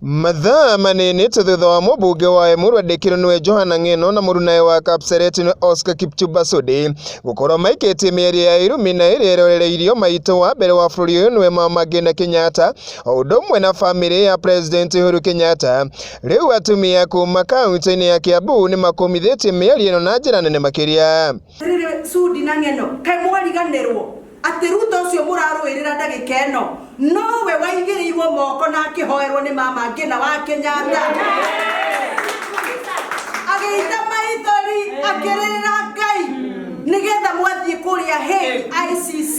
Mathaa manini tu thutha wa mũmbunge wa Emuru andĩkĩrwo nĩwe Johana Ng'eno na mũrunawe wa Kapseret nĩwe Oscar Kipchumba Sudi gũkorwo maikĩtie mĩario ya irumi na ĩrĩa ĩrorereirio maitũ wa mbere wa bũrũri ũyũ nĩwe Mama Ngina Kenyatta o ũndũ ũmwe na bamĩrĩ ya President Uhuru Kenyatta. Rĩu atumia kuma kaunti-inĩ ya Kiambu nĩ makũmithĩtie mĩario ĩno na njĩra nene makĩria. Rĩrĩ Sudi na Ng'eno, kaĩ mwariganĩrwo atĩ Ruto ũcio mũrarũĩrĩra ndagĩka ĩno nowe waigĩrĩirwo moko na akĩhoerwo nĩ Mama Ngina wa Kenyatta, agĩita maithori akĩrĩrĩra Ngai nĩgetha mwathiĩ kũrĩa Hague ICC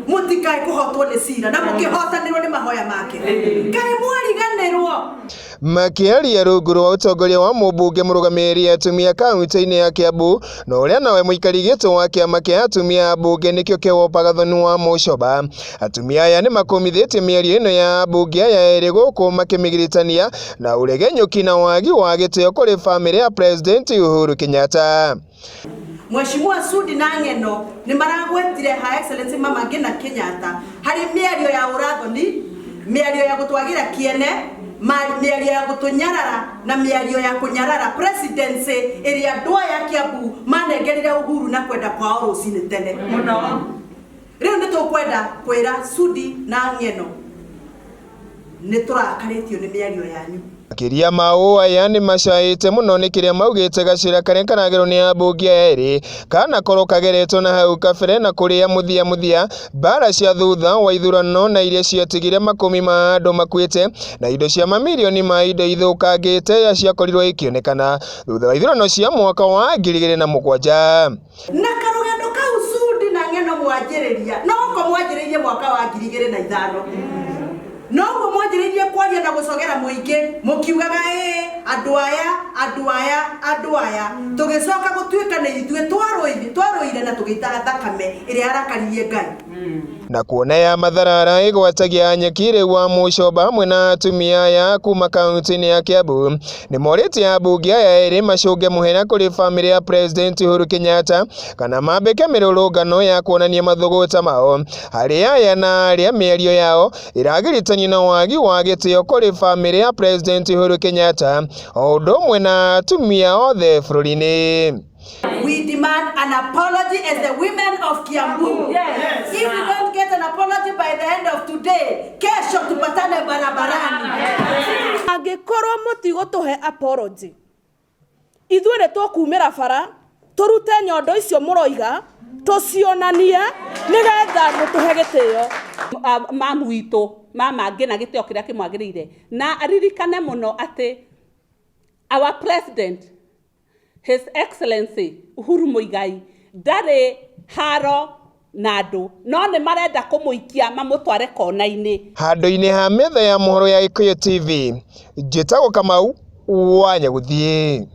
mũtikae kũhotwo nĩ cira na mũkĩhotanĩrwo nĩ mahoya make. Kaĩ mwariganĩrwo? Makĩaria rungu rwa ũtongoria wa mũmbunge mũrũgamĩrĩri atumia kaunti-inĩ ya Kiambu na ũrĩa nawe mũikari gĩtĩ wa kĩama kĩa atumia a mbunge nĩkĩo kĩwopa Gathoni wa Mũcoba. Atumia aya nĩ makũmithĩtie mĩario ĩno ya ambunge aya erĩ gũkũ makĩmĩgiritania na ũregenyũki na wagi wa gĩtĩo kũrĩ bamĩrĩ ya President Uhuru Kenyatta. Mheshimiwa Sudi na Ng'eno nĩ maragwetire Her Excellency Mama Ngina Kenyatta harĩ mĩario ya ũrathoni, mĩario ya gũtwagĩra kĩene, mĩario ya gũtũnyarara na mĩario ya kũnyarara presidency ĩrĩa andũ aya Kiambu manengerire Uhuru na kwenda kwao rũcinĩ tene mũno. Rĩu nĩ tũkwenda kwĩra Sudi na Ng'eno nĩ tũrakarĩtio nĩ mĩario yanyu. Makĩria ma ũũ, aya nĩ macaĩte mũno nĩ kĩrĩa maugĩte gacĩra karĩa karagerwo nĩ ambunge aya erĩ kanakorwo kageretwo na hau kabere na kũrĩa mũthia mũthia mbara cia thutha wa ithurano na iria ciatigire makũmi ma andũ makuĩte na indo cia mamirioni ma indo ithũkangĩte ciakorirwo ikĩonekana thutha wa ithurano cia mwaka wa 2007. Na karũgendo kau Sudi na Ng'eno mwanjĩrĩria noko mwanjĩrĩirie mwaka wa 2005, noguo mwanjĩrĩirie kwaria na gũcogera mũingĩ mũkiugaga ĩĩ andũ aya, andũ aya, andũ aya, tũgĩcoka gũtuĩka nĩ ithuĩ twarũire na tũgĩita thakame ĩrĩa yarakaririe Ngai. Na kuona ya matharara ĩgwatagia nyeki, rĩu wa Mũcoba hamwe na atumia aya kuma kaunti-inĩ ya Kiambu nĩ morĩtie ambunge aya erĩ macũnge mũhera kũrĩ bamĩrĩ ya President Uhuru Kenyatta kana mambĩke mĩrũrũngano ya kuonania mathũgũta mao harĩ aya na arĩa mĩario yao ĩragiritanio na wagi wa gĩtĩo kũrĩ bamĩrĩ ya President Uhuru Kenyatta o ũndũ ũmwe na atumia othe bũrũri-inĩ. We demand an apology as the women of Kiambu. Yes. If we don't get an apology by the end of today, kesho tupatane barabarani. Angĩkorwo mũtigũtũhe apology, ithuĩ nĩ tũkumĩra bara tũrute nyondo icio mũroiga tũcionanie nĩgetha mũtũhe gĩtĩo. Mamu witũ Mama Ngina gĩtĩo kĩrĩa kĩmwagĩrĩire, na aririkane mũno atĩ our president, His Excellency Uhuru Muigai, ndarĩ haro na andũ, no nĩ marenda kũmũikia mamũtware kona-inĩ. Handũ-inĩ ha metha ya mohoro ya Gĩkũyũ TV, njĩtagwo Kamau wa Nyagũthiĩ.